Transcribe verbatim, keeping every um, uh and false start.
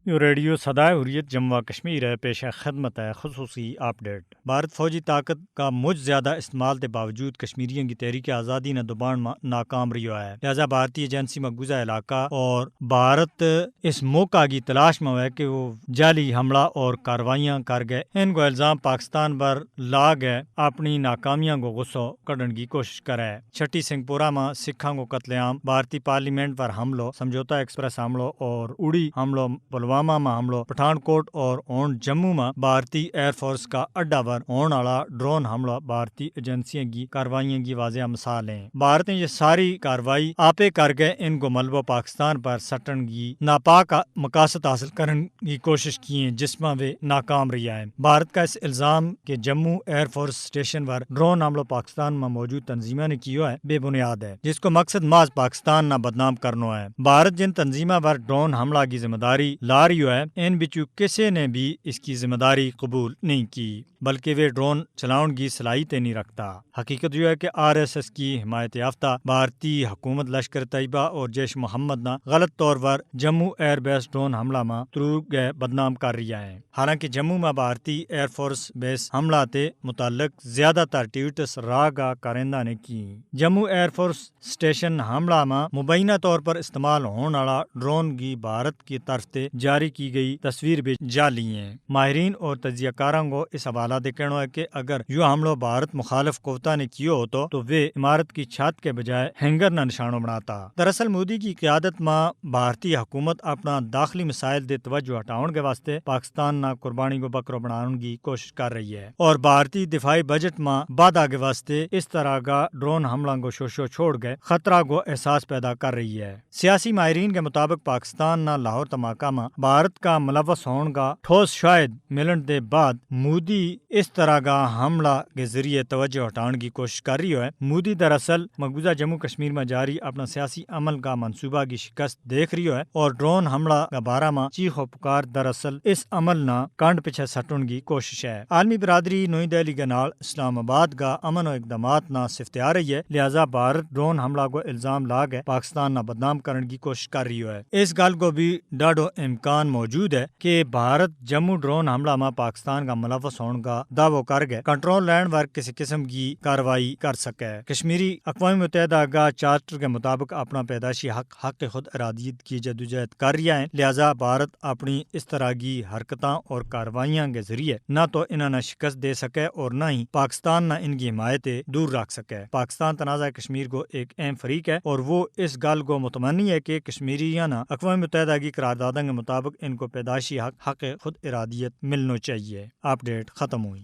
یوہ ریڈیو سدائے حریت جموں و کشمیر ہے، پیش خدمت ہے خصوصی اپ ڈیٹ۔ بھارت فوجی طاقت کا مچ زیادہ استعمال تے باوجود کشمیریاں کی تحریک آزادی نا دبان ما ناکام رہیو ہے، لہذا بھارتی ایجنسی ما گزا علاقہ اور بھارت اس موقع کی تلاش ما ہوئے کہ وہ جعلی حملہ اور کاروائیاں کر گئے۔ ان کو الزام پاکستان پر لا گئے، اپنی ناکامیاں کو غصو کڈن کی کوشش کرے۔ چھٹی سنگھ پورہ ما سکھاں کو قتل عام، بھارتی پارلیمنٹ پر حملو، سمجھوتا ایکسپریس حملو اور اڑی حملو، پلوامہ ما حملو، پٹھان کوٹ اور ہون جموں ما بھارتی ایئر فورس کا اڈا پر ہون آڑا ڈرون حملو بھارتی ایجنسیاں کی کاروائیاں کی واضح مثال ہیں۔ بھارت نے یہ ساری کاروائی آپے کر کے ان کو ملبو پاکستان پر سٹن کی ناپاک مقاصد حاصل کرن کی کوشش کی ہیں، جس ما ویہ ناکام رہیا ہے۔ بھارت کا اس الزام کہ جموں ایئر فورس اسٹیشن پر ڈرون حملو پاکستان ما موجود تنظیماں نے کیو ہے، بے بنیاد ہے، جس کو مقصد ماز پاکستان نا بدنام کرنو ہے۔ بھارت جن تنظیماں پر ڈرون حملہ کی ذمہ داری لا رہیو ہے، ان بچوں کسے نے بھی اس کی ذمہ داری قبول نہیں کی، بلکہ ویہ ڈرون چلاؤن کی صلاحیت نہیں رکھتا۔ حقیقت یوہ ہے کہ آر ایس ایس کی حمایت یافتہ بھارتی حکومت لشکر طیبہ اور جیش محمد نا غلط طور پر جموں ایئر بیس ڈرون حملہ ما ترو گئے بدنام کر رہیا ہے، حالانکہ جموں ما بھارتی ایئر فورس بیس حملہ تے متعلق زیادہ تر ٹویٹس راہ کا کارندہ نے کی۔ جموں ایئر فورس اسٹیشن حملہ ما مبینہ طور پر استعمال ہون آڑا ڈرون کی بھارت کی طرف تے جاری کی گئی تصویر بھی جعلی ہیں۔ ماہرین اور تجزیہ کاراں کو اس حوالہ دے کہنو ہے کہ اگر یوہ حملو بھارت مخالف قوتاں نے کیو ہوتو تو ویہ عمارت کی چھت کے بجائے ہینگر نا نشانو بناتا۔ دراصل مودی کی قیادت ما بھارتی حکومت اپنا داخلی مسائل دے توجہ ہٹاؤن کے واسطے پاکستان نا قربانی کو بکرو بناؤن کی کوشش کر رہی ہے اور بھارتی دفاعی بجٹ ما بادھا کے واسطے اس طرح کا ڈرون حملہ کو شوشو چھوڑ کے خطرہ کو احساس پیدا کر رہی ہے۔ سیاسی ماہرین کے مطابق پاکستان نا لاہور دھماکہ ما بھارت کا ملوث ہون کا ٹھوس شاہد ملن دے بعد مودی اس طرح کا حملہ کے ذریعے توجہ ہٹان کی کوشش کر رہیو ہے۔ مودی دراصل مقبوضہ جموں کشمیر ما جاری اپنا سیاسی عمل کا منصوبہ کی شکست دیکھ رہیو ہے اور ڈرون حملہ کا بارہ ما چیخ و پکار دراصل اس عمل نا کنڈ پچھے سٹن کی کوشش ہے۔ عالمی برادری نوئی دہلی کے نال اسلام آباد کا امن و اقدامات نا سفتیا رہی ہے، لہذا بھارت ڈرون حملہ کو الزام لا کے پاکستان نا بدنام کرن کی کوشش کر رہیو ہے۔ اس گل کو بھی ڈاڈو امکان موجود ہے کہ بھارت جموں ڈرون حملہ ما پاکستان کا ملوث ہون کا دعوو کر کے کنٹرول لینڈ ور کسی قسم کی کاروائی کر سکے۔ کشمیری اقوام متحدہ کا چارٹر کے مطابق اپنا پیدائشی حق حق خود ارادیت کی جدوجہد کر رہیا ہیں، لہذا بھارت اپنی اس طرح کی حرکتاں اور کاروائیاں کے ذریعے نہ تو انہاں نا شکست دے سکے اور نہ ہی پاکستان نا ان کی حمایت دور رکھ سکے۔ پاکستان تنازعہ کشمیر کو ایک اہم فریق ہے اور وہ اس گل کو متمنی ہے کہ کشمیریاں نا اقوام متحدہ کی قرارداداں کے مطابق ان کو پیدائشی حق حق خود ارادیت ملنو چاہیے۔ اپ ڈیٹ ختم ہوئی۔